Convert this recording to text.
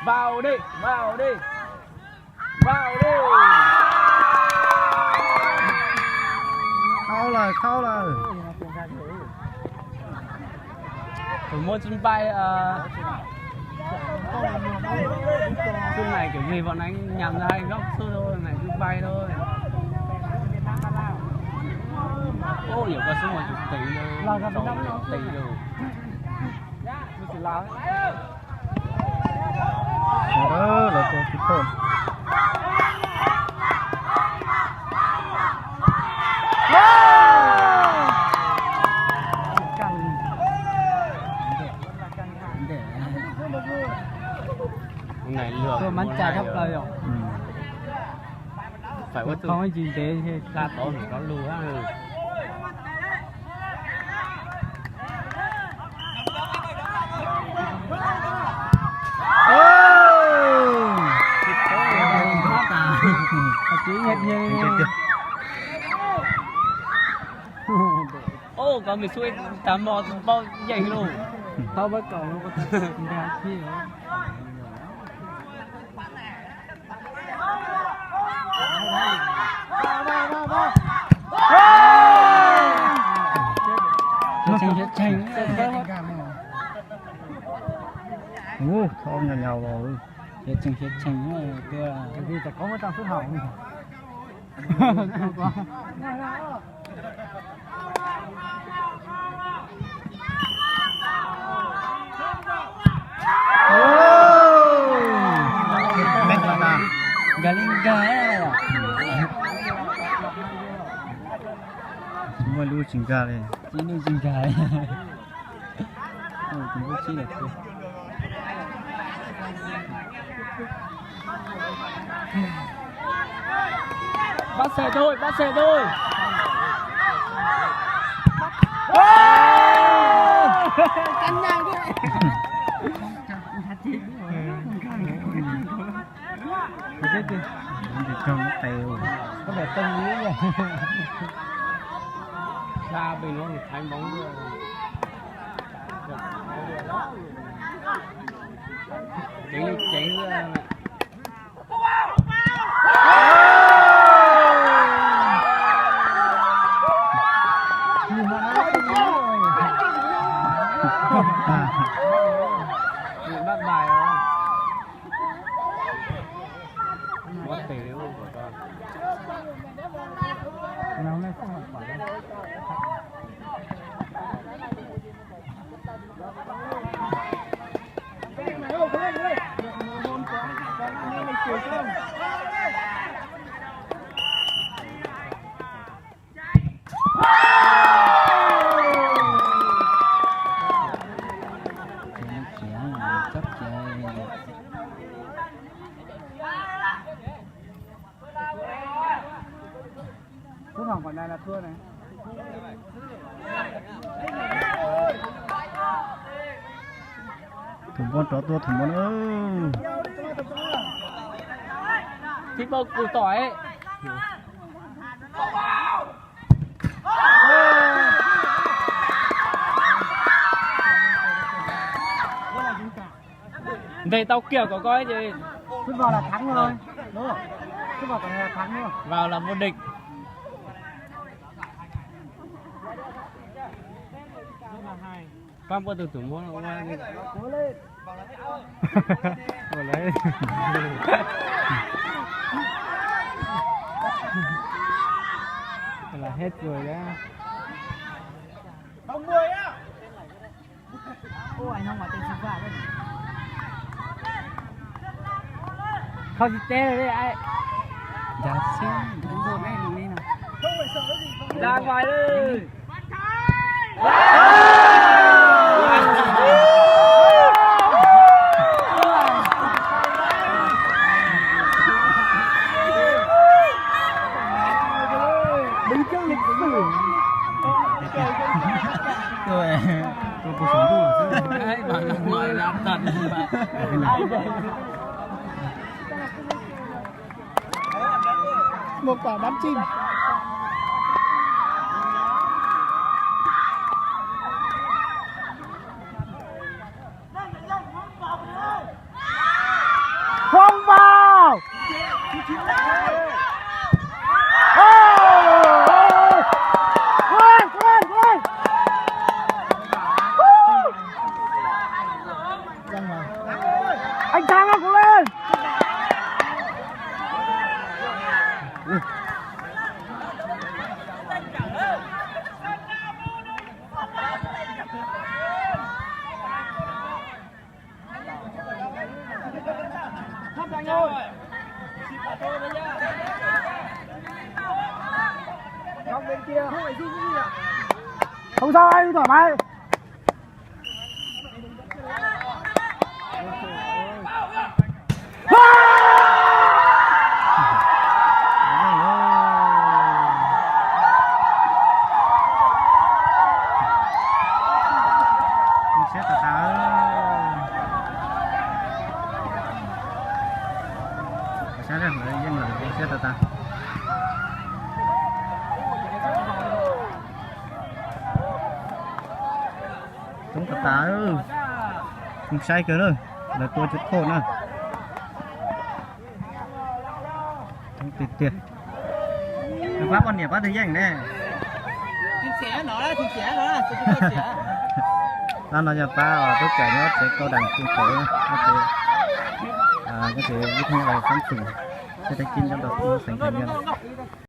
Vào đi, vào đi. Vào đi. Khau lawm, khau lawm. Thủ môn sân bay, ờ, Xu này kiểu gì bọn anh nhầm ra hai góc sút thôi, này sân bay thôi. Ô, hiểu vào số một chục tỷ rồi, sáu mươi tỷ rồi. Ơ, lawv tua keeper. Tua mab cai thab plaws yom. Phải có không, ib ntsis ntev la tod nws rov lug. Ôb, koj mì xui tas mos paub yeej lauj. Tau pab kaum no, nkag thiab. Ua, txhob nyos nyos los. Hiav txheem hiav txheem, twb vim tam koob muab tso xub hauv. Nkag li nkag. Muaj lub tsis nkag li. Tsis lub tsis nkag li. Tus lub tsib lawm. Bắt xe thôi, bắt xe thôi. Cắn nhau đấy. Tus tib tug, tus tib tug, tus tib tug, tus tib tug, tus tib tug. Xa pem no Thái Móng. Chém, chém. Bị bắt bài rồi. Có thể đúng không? Phút hỏng quả này là thua này. Thủ môn rov tua thủ môn. Thích bốc cù tỏi ấy. Về tao kiểu của coi thì. Sút vào là thắng thôi. Đúng không? Sút vào quả này là thắng đúng không? Vào là vô địch. Pab puab tus tub muab ua lawm. Là hết rồi đó. Kho tsis teb li ai. Ncav xwb, ncav xwb. Ra ngoài đi. Đứng trước lịch sử. Tôi, tôi, tôi sống đủ rồi chứ. Đấy, bảo là mọi là thật. Một quả bắn chim. Thang kuv lên. Không sao, anh thoải mái. Siab tas tas. Sab yeej lawm, siab tas tas. Coob tas tas. Saib kawg na, lawv tua cov thoj na. Coob tiag tiag. Pab poj niam pab twg yeej ne? Pab no yog pab tub cawm nyob tsev Cao đẳng Kim Khởi, nyob tsev, nyob tsev ib thoob xab xum, tsev thaj kim nyob rau xeev Thái Nguyên.